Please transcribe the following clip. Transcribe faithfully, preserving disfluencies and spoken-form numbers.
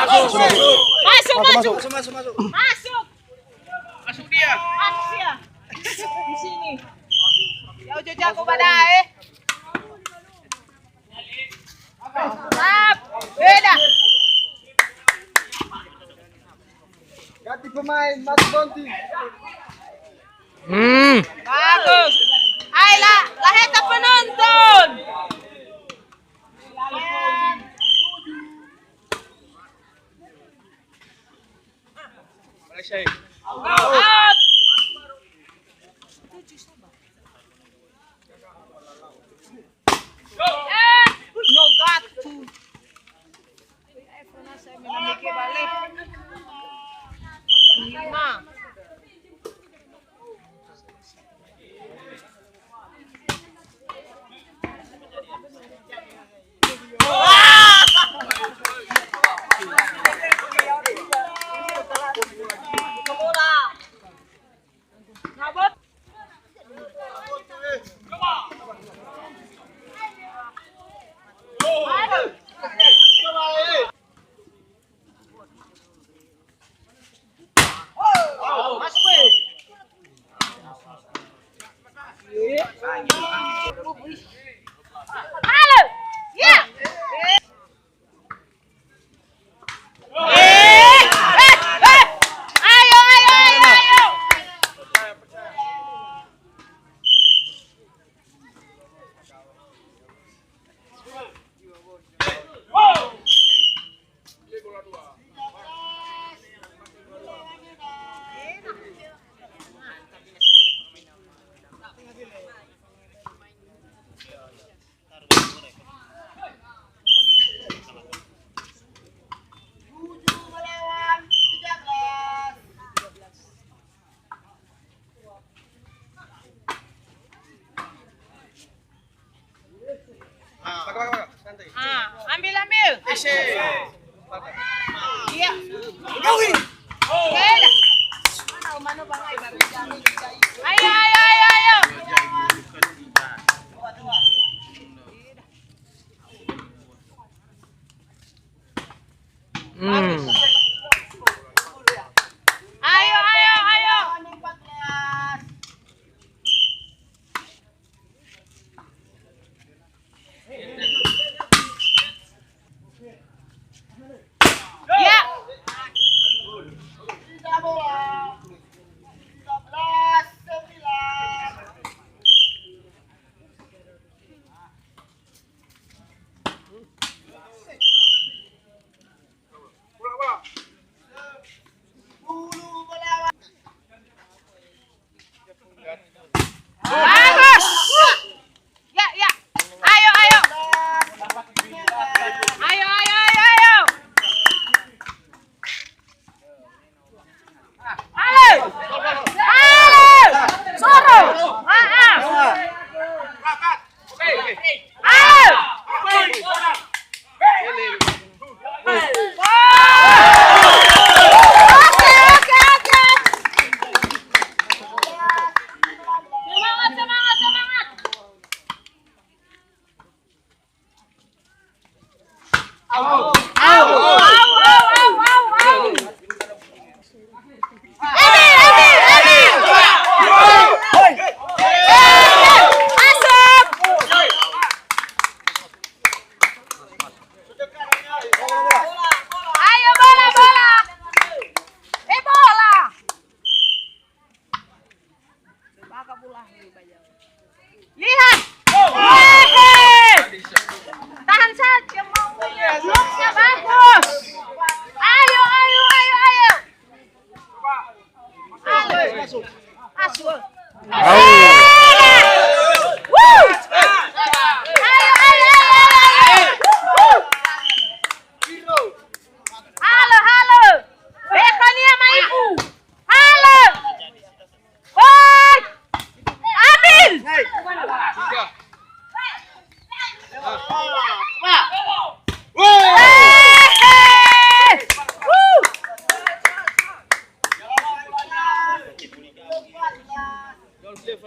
Masuk, masuk. Masuk, masuk, masuk. Masuk. Masuk dia. Masuk dia. Di sini. Ya, udah jago badai. Up. Beda. Ganti pemain, Mas Bonti. Hmm. Bagus. Ayo lah, laheta penonton. Malaysia. Out. No gatu. Halo. Ya. Eh, eh, eh. Ayo, ayo, ayo, ayo. Ah, ambil, ambil. Iya. Oke dah. Ayo, ayo, ayo, ayo. Hmm. Ayo, ayo, ayo. Ya. Bagus. Ya, ya. Ayo, ayo. Ayo, ayo, ayo, ayo. Halo. Halo. Soro. Ah, ah. Halo. Oke, oke, oke. Semangat, semangat, semangat. Au, au, au, au, au. Emil, Emil, Emil. Asu. Asu. Woo! Ayo, ayo, ayo, ayo, ayo. Woo! Halo, halo. Befania maibu. Halo. Hoi. Abil.